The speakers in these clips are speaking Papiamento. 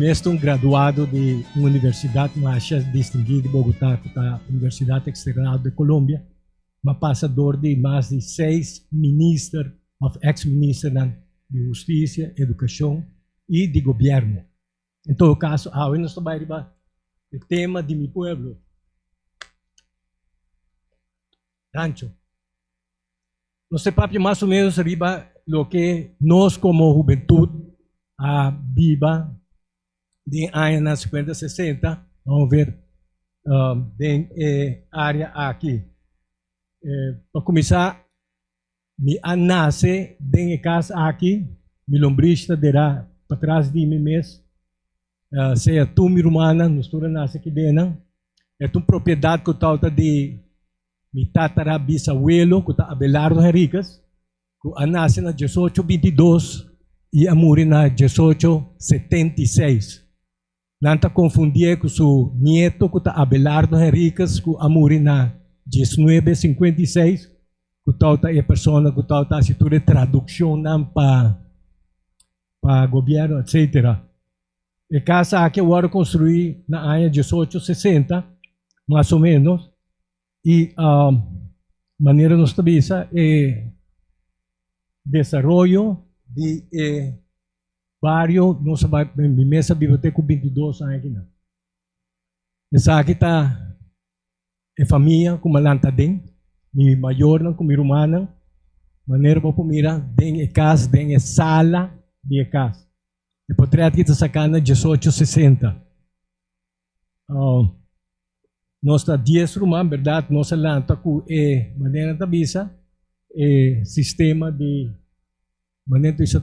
mes ta un graduado di un universidat masha distinguí di Bogotá ku ta Universidad Externado de Colombia. Mi a pasa dor di mas di seis minister òf eks ministernan di hustisia, edukashon i di gobièrnu. En todo kaso awe nos ta bai riba e tema di mi pueblo, Rancho. Nos ta papia mas o menos riba loke nos komo hubentut a biba den añanan sikuenta, sesenta, vamos ver den e área aki. Pa kuminsá mi a nase den e kas aki, mi lombrish ta dera patras di mi mes, sea tur mi rumannan, nos tur a nase aki dennan. E ta un propiedat ku tabata di Mi tatara bisawelo ku ta Abelardo Henriquez ku a nase na diesocho 22 i a muri na 1876. Nan ta konfundié ku su nieto ku ta Abelardo Henriquez ku a muri na 1956 ku tabata e persona ku tabata hasi tur e tradukshonnan pa pa gobièrnu etsetera. E kas aki a wòrdu konstruí na aña 1860 mas o ménos i manera nos ta bisa e desaroyo di e bario nos a bai mi mes a biba te ku 22 aña akinan. Esaki ta e famia ku mi a lanta aden, mi mayornan ku mi rumannan, manera bo por mira den e kas den e sala di e kas. E potret ki ta saká na 1860. Nos ta dies ruman, bèrdat nos a lanta ku e manera ta bisa e sistema di manera ta bisa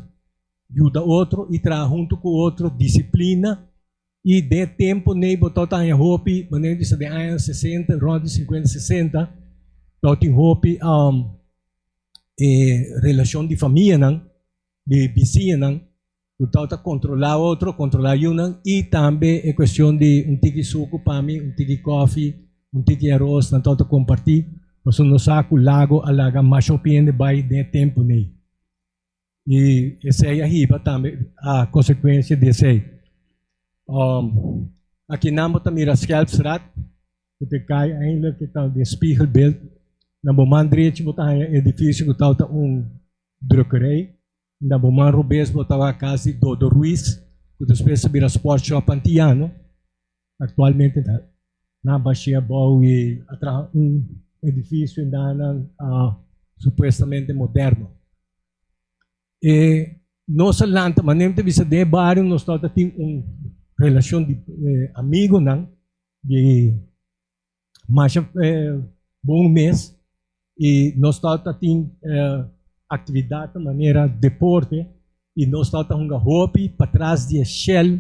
yuda otro i traha huntu ku otro, disiplina i den e tempu nei bo tabata haña hopi manera ta bisa den añanan sesenta rònt di sinkuenta sesenta tabatin hopi e relashon di famianan di bisiñanan ku tabata kontrolá otro, kontrolá yunan i tambe e kuestion di un tiki suku pa mi, un tiki kòfi, un tiki aros, nan tabata kompartí, pasobra nos sa ku Lago a laga masha hopi hende bai den e tempu nei. I esei a hiba tambe a konsekuensia di esei. Akinan bo ta mira Schelpstraat ku ta kai eindelijk ku ta den spiegelbeeld. Na bo man drechi bo ta haña e edifisio ku tabata un drukkerij. Na bo man robes bo ta wak kas di Dodo Ruiz ku despues a bira Sport Shop Antiano. Aktualmente ta na bashia abou i a traha un edifisio indanan supuestamente moderno. E nos a lanta manera mi ta bisa den e bario nos tabata tin un relashon di amigonan di masha bon mes i nos tabata tin aktividatnan manera deporte i nos tabata hunga hopi patras di e Shell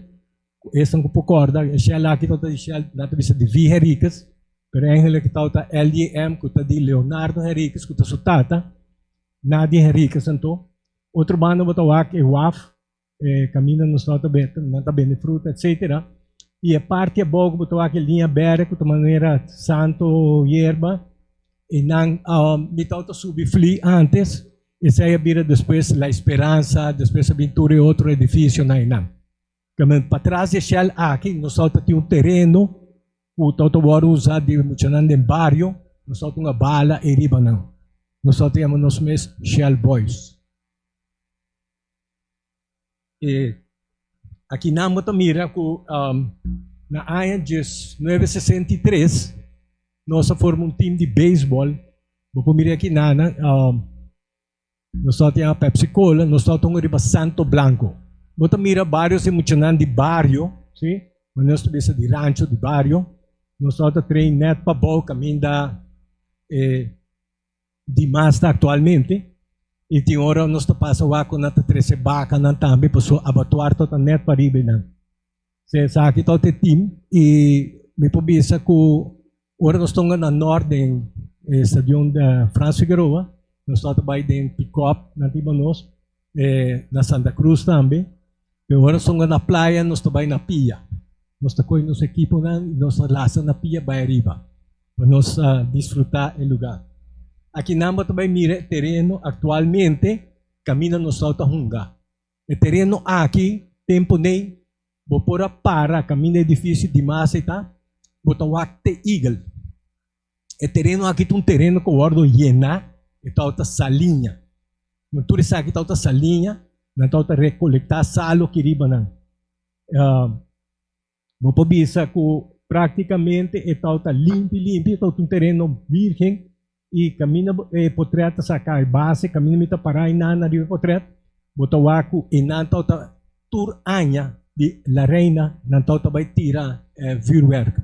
ku esnan ku por kòrda e Shell aki tabata di Shell nan ta bisa di Vi Henriquez pero eigenlijk tabata LJM ku ta di Leonardo Henriquez ku ta su tata Nadia Henriquez anto otro banda bo ta wak e waf e kaminda nos tabata bende, nan ta bende fruta etcetera y e parti abou ku bo ta wak e liña berde ku ta manera santo yerba y nan mi tabata subi fli antes esei a bira despues La Esperanza despues a bin tur e otro edificionan einan. Patras di e shell aki nos tabata tin un tereno ku tabata wòrdu usa di muchanan den bario, nos tabata hunga bala ei riba nan. Nos tabata yama nos mes Shell Boys. E akinan bo ta mira ku na aña 1963 nos a forma un team di beisbòl. Bo por mira akinan nos tabata yama Pepsi Cola, nos tabata hunga riba Santo Blanco. Bo ta mira varios di muchanan di bario, si, manera nos ta bisa di rancho, di bario. Nos tabata train nèt pabou kaminda e di mas ta aktualmente i tin ora nos ta pasa wak ku nan ta trese bakanan tambe pasobra abatuar ta nèt pariba einan. Se esaki ta e tim i mi por bisa ku ora nos tonga na nòrt den e stadion Frans Figueroa nos tabata bai den pikòp nan ta hiba nos na Santa Cruz tambe pero ora nos tonga na playa nos ta bai na pia. Nos ta kohe nos ekiponan i nos ta lasa na pia bai ariba pa nos disfrutá e lugá. Akinan bo ta bai mira e tereno aktualmente kaminda nos tou ta hunga. E tereno aki tempu nei. Bo por a para kaminda edifisio di mas ei ta, bo ta wak te Eagle. E tereno aki ta un tereno ku wòrdu yená, e tabata saliña. No tur esaki tabata saliña, nan tabata rekolektá salu aki riba nan. Bo por bisa ku práktikamente e tabata limpi limpi, e tabata un tereno bírgen i kaminda e potrèt ta saka e base, kaminda mi ta pará einan na riba e potrèt, bo ta wak ku einan tabata tur aña di La Reina nan tabata bai tira vürwèrk.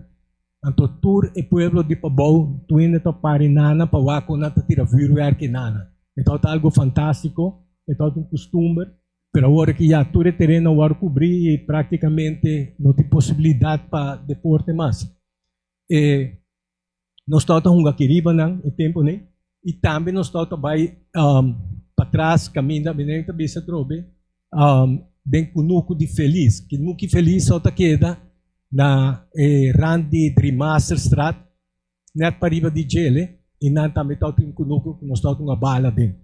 Anto tur e pueblo di pabou tur hende ta para einana pa wak kon nan ta tira vürwèrk einana. E tabata algu fantástiko, e tabata un kustumber. Pero awor ki ya tur e tereno a wòrdu kubrí i práktikamente no tin posibilidat pa deporte mas. E nos tabata hunga aki riba nan e tempunan i tambe nos tabata bai patras kaminda mi ta bisa atrobe den kunuku di Felis. Kunuku Felis tabata keda na e rand di Driemasterstraat Net pariba di djele i nan tambe tabata tin kunuku ku nos tabata hunga bala den.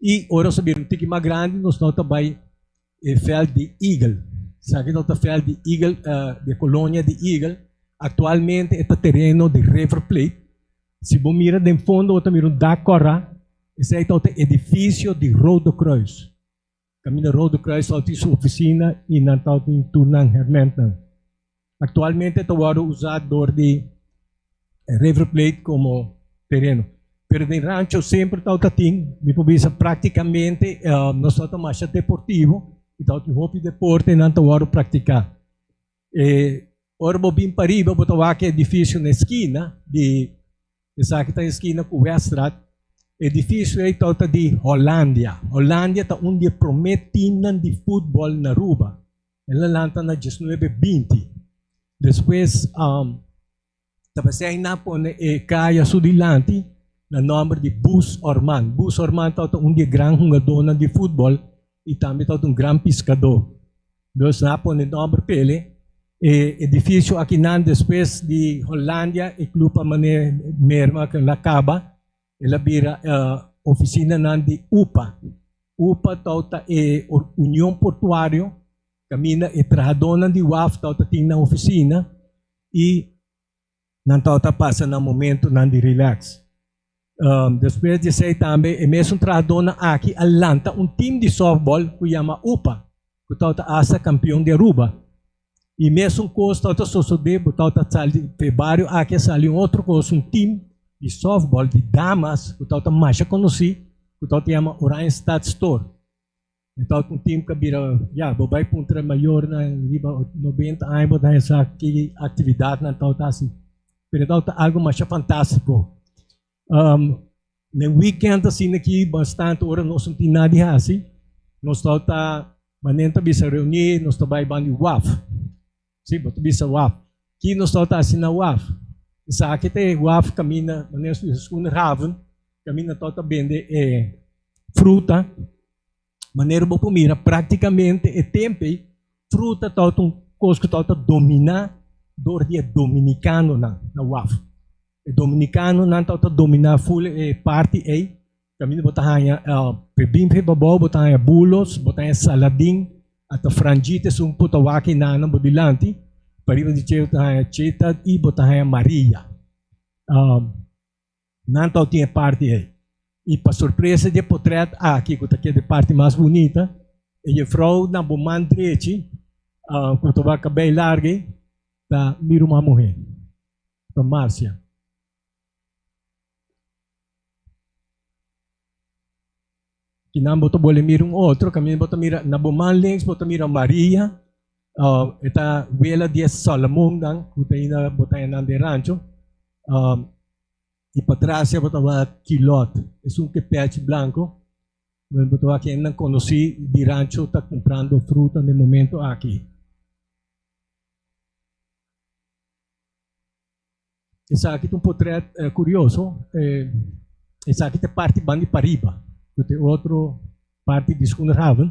I ora nos a bira un tiki mas grandi nos tabata bai e vèlt di Eagle. Esaki tabata vèlt di Eagle, di e kolonia di Eagle. Aktualmente e ta tereno di River Plate. Si bo mira den fondo bo ta mira un dak kòrá, esei tabata edifisio di Rode Kruis. Kaminda Rode Kruis tabata tin su ofisina i nan tabatin tur nan hèrmèntnan. Aktualmente ta wòrdu usá dor di River Plate komo tereno. Pero den rancho semper tabata tin, mi por bisa práktikamente nos tabata masha deportivo i tabatin hopi deportenan ta wòrdu praktiká. E ora bo bin pariba bo ta wak e edifisio na e skina di esaki ta e skina ku Weststraat. Edifisio ei tabata di Hollandia. Hollandia ta un di e promé timnan di futbòl na Aruba. El a lanta na diesnuebe binti. Despues tabata esei nan pone e kaya su dilanti na nòmber di Bus Orman. Bus Orman tabata un di e gran hungadónan di futbòl i tambe tabata un gran piskadó. Dus nan a pone nòmber p'ele. E edifisio akinan despues di Hollandia e klup a manera merma ku el a kaba, el a bira ofisinanan di upa. Upa tabata e Union Portuario kaminda e trahadónan di waf tabata tin nan ofisina i nan tabata pasa nan momentunan di relax. Despues di esei tambe e mesun trahadónan aki a lanta un tim di sòftbòl ku yama upa, ku tabata asta kampion di Aruba. I mesun kos tabata sosodé, bo tabata sali pa e bario aki a sali un otro kos, un tim di sòftbòl di damas ku tabata masha konosí, ku tabata yama Oranjestad Store. E tabata un tim ku a bira, ya, bo bai puntra mayornan riba 90 aña bo ta haña sa ki aktividatnan tabata hasi. Pero e tabata algu masha fantástiko. Den weekend asina aki bastante ora nos no tin nada di hasi, nos tabata manera ta bisa reuní, nos ta bai banda di waf. Sí, bo ta bisa waf. Ki nos tabata hasi na waf? Esaki ta e waf kaminda, manera nos bisa Schoenerhaven, kaminda tabata bende e fruta. Manera bo por mira práktikamente e tempu ei fruta tabata un kos ku tabata dominá dor di e dominikanonan na waf. E dominikanonan tabata dominá ful e parti ei. Kaminda bo ta haña pebin p'e babou, bo ta haña bulos, bo ta haña saladin, ata franjita esun ku ta wak enanan bo dilanti. Pariba di dje bo ta haña cheta i bo ta haña maria. Nan tabatin e parti ei. I pa sorpresa di e potrèt aki ku ta keda e parti mas bunita, e jefrou na bo man drechi ku ta wak kabei largu ei ta mi ruman muhé, ta Marcia. Kinan bo ta bole mira un otro, kaminda bo ta mira na bo man links bo ta mira Maria, e ta wela di e Salomonnan ku ta ainda bo ta haña nan den rancho. I patras ya bo ta wak Kilot, esun ku e pèchi blanko. Bo ta wak hendenan konosí di rancho ta kumprando fruta na e momento aki. Esaki ta un potret kurioso. Esaki ta e parti ban di pariba, ku ta e otro parti di Schoenerhaven.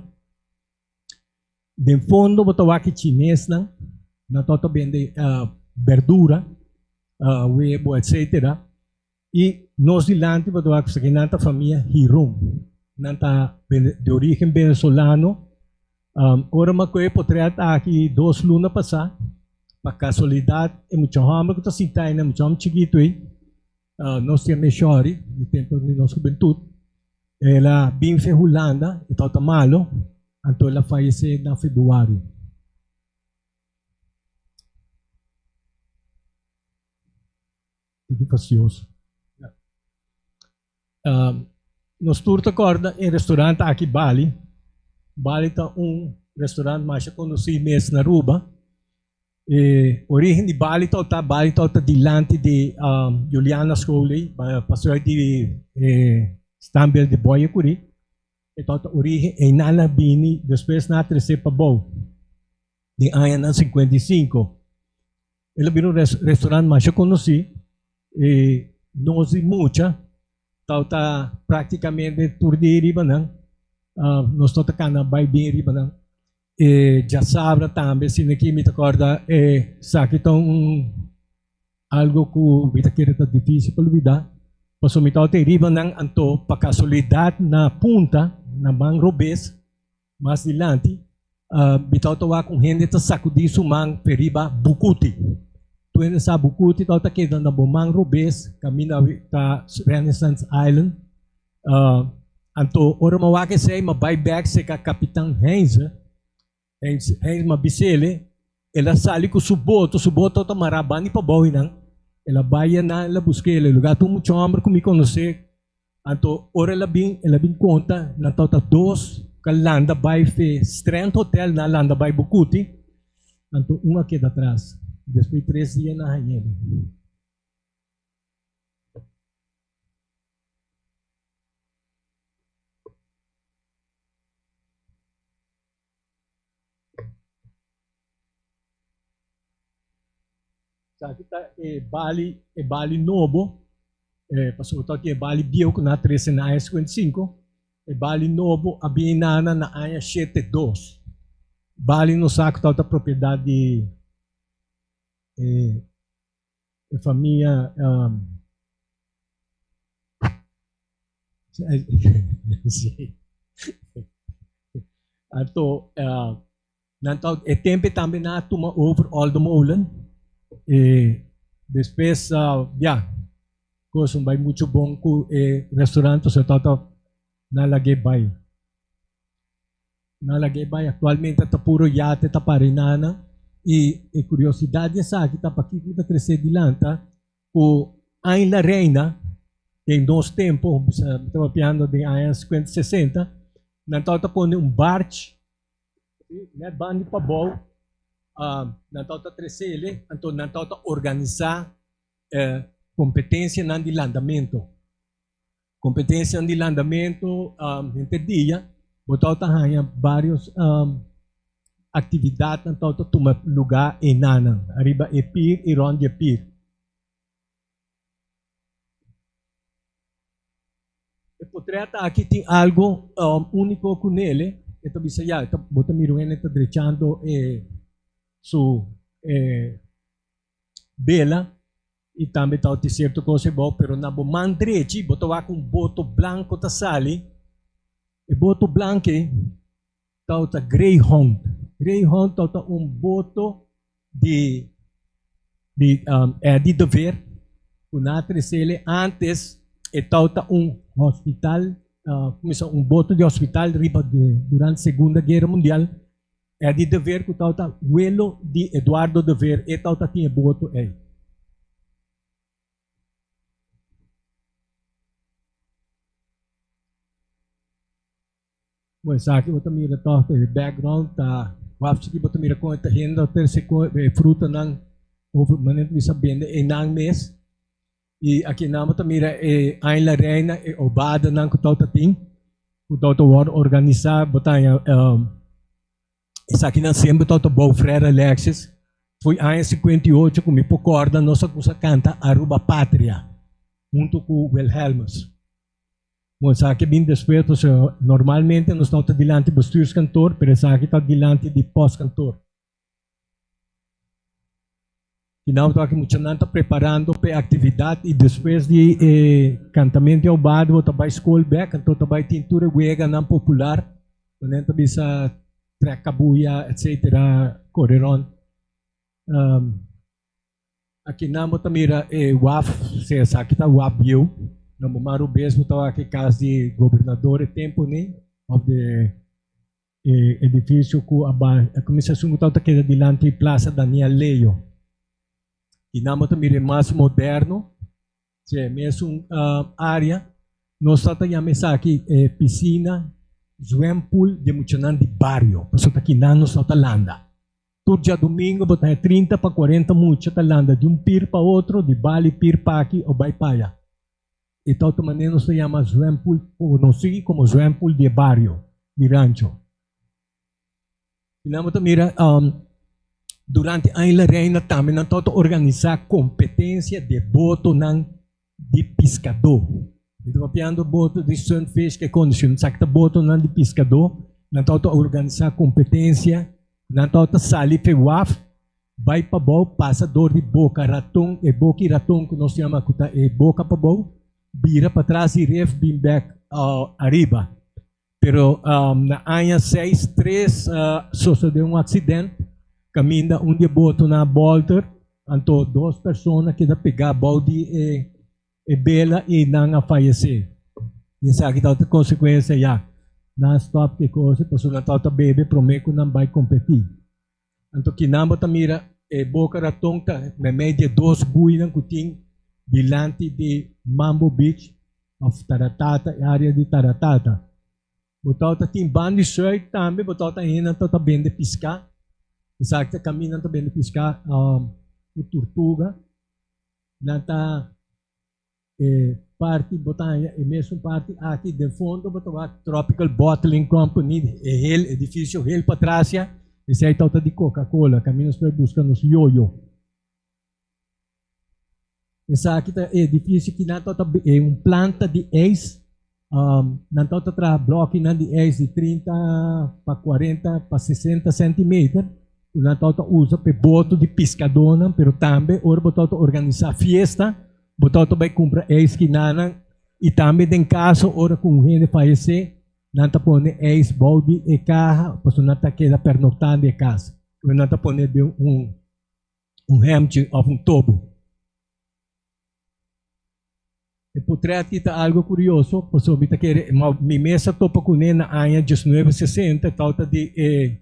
Den fondo bo ta wak e chinesnan, nan tabata bende berdura, webo etsetera. I nos dilanti bo ta wak esaki nan ta famia Hiron. Nan ta di origen venezolano. Ora mi a kohe potret aki dos luna pasá, pa kasualidat e mucha hòmber ku ta sinta ei, e mucha hòmber chikitu ei, nos tin e Meshori di tempu di nos hubentut, el a bin fe Hulanda, e tabata malo, anto el a fayesé na februario. Tiki fastioso. Nos tur ta kòrda e restaurant aki Bali. Bali ta un restaurant masha konosí mes na Aruba. E origen di Bali tabata, Bali tabata dilanti di Juliana School ei, pasuer di e standbeeld di Boy Ecury. E tabata origen einan a bini, despues nan a trese pabou den añanan 55. El a bira un restaurant masha konosí i nos di mucha tabata práktikamente tur dia riba nan. Nos tabata kana bai bin riba nan. E djasabra tambe asina aki mi ta kòrda esaki ta un algo ku mi ta kere ta difísil pa lubidá pasobra mi tabata ei riba nan anto pa kasualidat na punta na man robes Mas dilanti, mi tabata wak un hende ta sakudí su man pe riba bukuti. Tur hende sa bukuti tabata keda na bo man robes kaminda ta Renaissance Island. Anto ora mi a wak esei mi a bai bek serka kapitan Heinze. Heinze mi a bis'el, el a sali ku su boto, su boto tabata mará banda i pabou einan. El a bai einan, el a busk'el, e lugá tur mucha hòmber ku mi konosé. Anto ora el a bin, el a bin konta nan tabata dos ku a landa bai fe Strand Hotel, nan a landa bai Bukuti, anto un a keda atras. Despues di tres dia nan a hañ'el. Esaki ta e bali, e bali nobo, eh, pasobra ta e bali bieu ku nan a trese na aña 55, e bali nobo a bini nana na aña 72. Bali nos sa ku tabata propiedat di e e famia Anto nan ta e tempe tambe nan a tuma over Olde Molen e despues ya cos no bai mucho bon cu e restaurant pasobra tabata nan lag'e bai. Nan lag'e bai actualmente ta puro yate ta para inana y e curiosidad di esaki ta pakiko mi ta trece dilanta Ku Ain La Reina, den nos tempu, mi ta papiando den aña sikuenta, sesenta, nan tabata pone un barch nèt banda di pabou, nan tabata tresele, anto nan tabata organisá kompetensianan di landamentu. Kompetensianan di landamentu henter dia bo tabata haña vários aktividatnan tabata tuma lugá enanan ariba e pir i rònt di e pir. E potrèt aki tin algu úniko ku nele, e ta bisa ya, bo ta mira un hende ta drechando e su bela i tambe ta oti sierto kos ebou, pero na bo man drechi bo ta wak un boto blanko ta sali, e boto blanko ei tabata Greyhound. Greyhound tabata un boto di di Eddie de Veer ku nan a tresele antes e tabata un hospital, kumsa un boto di hospital riba durante Segunda Guera Mundial. Eddie de Veer ku tabata welo di Eduardo de Veer e tabata tin e boto ei. Bo esaki bo ta mira tòg e background ta waf chiki bo ta mira kon e ta hende ta trese e frutanan over manera ta bisa bende einan mes i aki nan bo ta mira e Ain La Reina e obadanan ku tabata tin ku tabata wòrdu organisá bo ta haña Esakinan semper tabata bou Frère Alexis. Foi aña 58 ku mi por kòrda nos a kusa kanta Aruba Patria huntu ku Wilhelmus. Bon, esaki a bin despues pasobra normalmente nos tabata dilanti bestuurskantoor, pero esaki ta dilanti di postkantoor. Final ta ki muchanan ta preparando p'e actividad y despues di e cantamento di aubado bo ta bay school bek, anto ta bay tin tur e weganan popular, manera ta bisa. Trek kabuya etcetera kore rond. Aki nan bo ta mira e waf, sea esaki ta waf bieu, na bo man robes bo ta wak e kas di gobernador e tempu ni of di e edifisio ku a bai a kuminsá esun ku tabata keda dilanti Plaza Daniel Leo. I nan bo ta mira e mas moderno, sea e mesun área. Nos tabata yama esaki e pisina zwempool di e muchanan di bario, pasobra ta kinan nos tabata landa. Tur djadumingu bo ta haña 30 pa 40 mucha ta landa di un pir pa otro, di bali pir p'aki o bai p'aya. E ta otro manera nos ta yama zwempool, konosí komo zwempool di e bario, di rancho. I nan bo ta mira durante Aña La Reina tambe nan tabata organisá kompetensia di e botonan di piskadó. Mi ta papiando boto di sunfish ke kondishon esaki ta botonan di piskadó. Nan tabata organisá kompetensia, nan tabata sali fe waf bai pabou pasa dor di boka raton, e boki raton ku nos yama ku ta e boka pabou, bira patras di ref bin bèk ariba. Pero na aña 6 3 sosodé un aksident kaminda un di e botonan a bòlter, anto dos persona keda pegá bou di e bela i nan a fayesé. I esaki tabata konsekuensia ya. Nan a stòp ku e kos pasobra nan tabata bebe promé ku nan bai kompetí. Anto kinan bo ta mira e Boca Raton ta meimei di e dos buinan ku tin dilanti di Mambo Beach òf Taratata, e área di Taratata. Bo tabata tin ban di sùit tambe, bo tabata hende nan tabata bende piská. Esaki ta kaminda nan ta bende piská ku turtuga. Nan ta E parti bo ta haña e mesun parti aki den fondo bo ta wak Tropical Bottling Company e hel edifisio hel patras ya esei tabata di Coca Cola kaminda nos por buska nos yoyo. Esaki ta e edifisio ki nan tabata e un planta di ijs nan tabata traha blokinan di ijs di 30 pa 40 pa 60 centimeter ku nan tabata usa pa e boto di piskadónan pero tambe ora bo tabata organisá fiesta. Bo tabata bai kumpra eis ki nanan i tambe den kaso ora ku un hende fayesé nan ta pone eis bou di e kaha pasobra nan ta keda pernoktá den e kas. Nan ta pone den un un hèmchi òf un tobo. E potrèt ki ta algu kurioso pasobra mi ta kere mi mes a topa kuné na aña 1960 tabata di e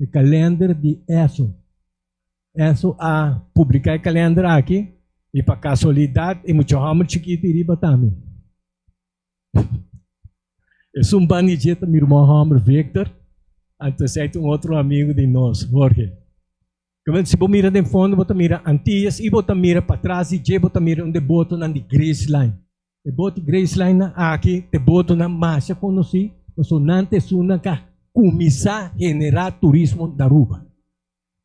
E kalender di Esso. Esso a publiká e kalender aki i pa kasualidat e mucha hòmber chikitu i riba tambe. Esun ban di dje ta mi ruman hòmber Victor, anto esei ta un otro amigu di nos, Jorge. Si bo mira den fondo bo ta mira Antillas i bo ta mira patras di dje bo ta mira un di e botonan di Grace Line. E boti Grace Line nan aki ta e botonan masha konosí pasobra nan ta esunnan ka kuminsá generá turismo na Aruba.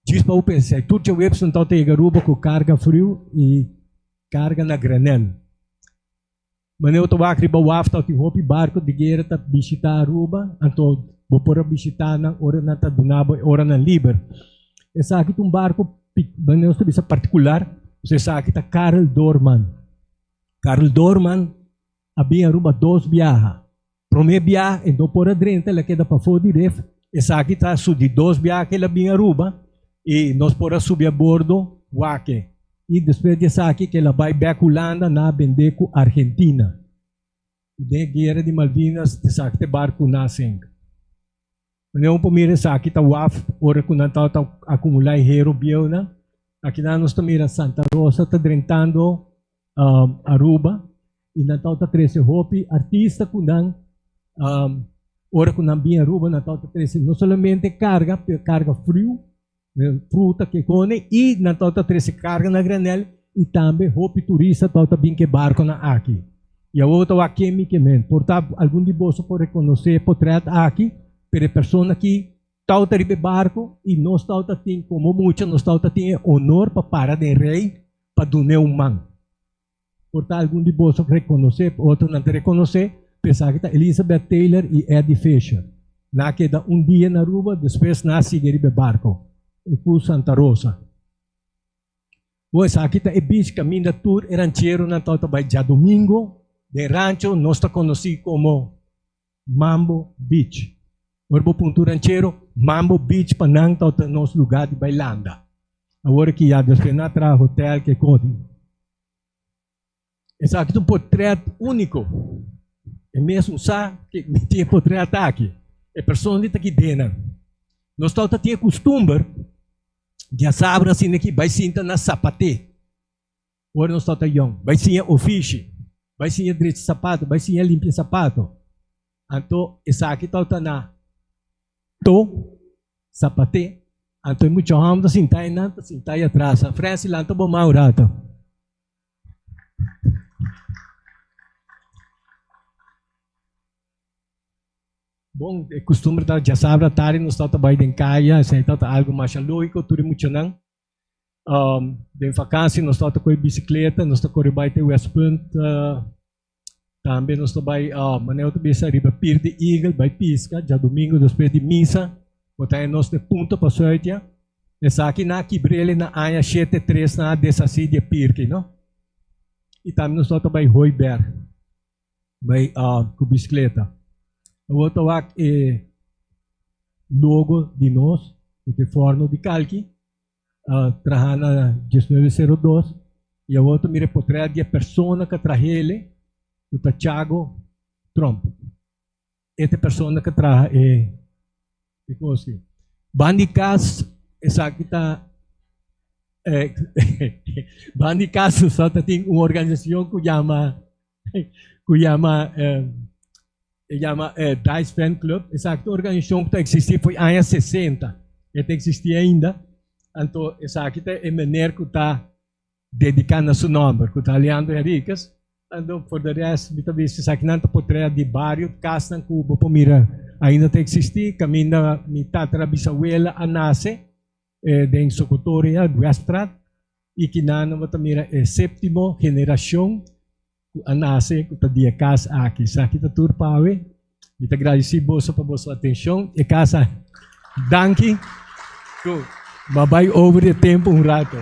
Djis pa bo pensa esei, tur djaweps nan tabata yega Aruba ku karga friu i karga na granel. Manera bo ta wak riba waf tabatin hopi barko di guera ta bishitá Aruba, anto bo por a bishitá nan ora nan ta duna bo e oranan liber. Esaki ta un barko, manera nos ta bisa partikular, pasobra esaki ta Karel Doorman. Karel Doorman a bin Aruba dos biaha. Prome biaha e no por a drenta, el a keda pafó di ref. Esaki ta su di dos biaha ku el a bin Aruba i nos por a subi a bordo wak e. I despues di esaki ku el a bai bek Hulanda nan a bend'é ku Argentina. I den e guera di Malvinas esaki ta e barku nan a sink. Manera un por mira esaki ta waf ora ku nan tabata akumulá e hero bieunan. Akinan nos ta mira Santa Rosa ta drentando Aruba i nan tabata trese hopi artista ku nan ora ku nan bin Aruba nan tabata trese no solamente karga pero karga friu, fruta ke kone i nan tabata trese karga na granel i tambe hopi turista tabata bin ku e barkonan aki. I awor bo ta wak ken mi ke men. Por ta algun di boso por rekonosé e potrèt aki, pero e persona aki tabata riba e barko i nos tabata tin komo mucha nos tabata tin e honor pa para den rei pa dun'é un man. Por ta algun di boso rekonosé, otronan ta rekonosé, pero esaki ta Elizabeth Taylor i Eddie Fisher. Nan a keda un dia na Aruba, despues nan a sigui riba e barko ku Santa Rosa. Bo esaki ta e beach kaminda tur e rancheronan tabata bai djadumingo den rancho, nos ta konosí komo Mambo Beach. Ora bo punta un ranchero, Mambo Beach pa nan ta nos lugá di bai landa. Awor aki ya despues nan a traha hotel ke kos. Esaki ta un potret úniko. E mesun sa ke mi tin e potret aki. E persona di ta aki den nan. Nos tabata tin e kustumber diasabra asina aki bai sinta na sapaté. Ora nos tabata yòn, bai siña ofishi, bai siña drecha sapato, bai siña limpia sapato. Anto esaki tabata na to sapaté. Anto e mucha hòmber ta sinta einan, ta sinta ei atras. Francis, lanta bo man un rato. Bon, e kustumber ta djasabra tardi nos tabata bai den kaya, esei tabata algu masha lógiko tur e muchanan. Den vakansi nos tabata kohe bisikleta, nos ta kore bai te Westpunt, tambe nos ta bai manera bo ta bisa riba Pier di Eagle bai piska djadumingu despues di misa, bo ta haña nos den Punta Pasuitia. Esaki nan a kibr'el na aña shete tres nan a deshasí di e pirki no. I tambe nos tabata bai Hooiberg bai ku bisikleta. Awor ta wak e logo di nos ku ta e fòrno di kalki traha na diesnuebe sero dos i awor ta mira e potrèt di e persona ku a trah'el ku ta Chago Tromp. E ta e persona ku traha e e kos aki. Ban di kas esaki ta ban di kas nos ta tin un organisashon ku yama ku yama e yama Dice Fan Club. Esaki ta un organisashon ku ta eksistí for aña sesenta. E ta eksistí ainda. Anto esaki ta e mener ku ta dediká na su nòmber, ku ta Leandro Henriquez. Anto for de rest mi ta bisa esakinan ta potret di bario kasnan ku bo por mira ainda ta eksistí, kaminda mi tatara bisawela a nase den Sokotoria, Weststraat, i kinan bo ta mira e séptimo generashon ku a nase ku ta di e kas aki. Esaki ta tur pa awe. Mi ta gradisí boso pa boso atenshon. E kas a danki ku mi a bai over di e tempu un rato.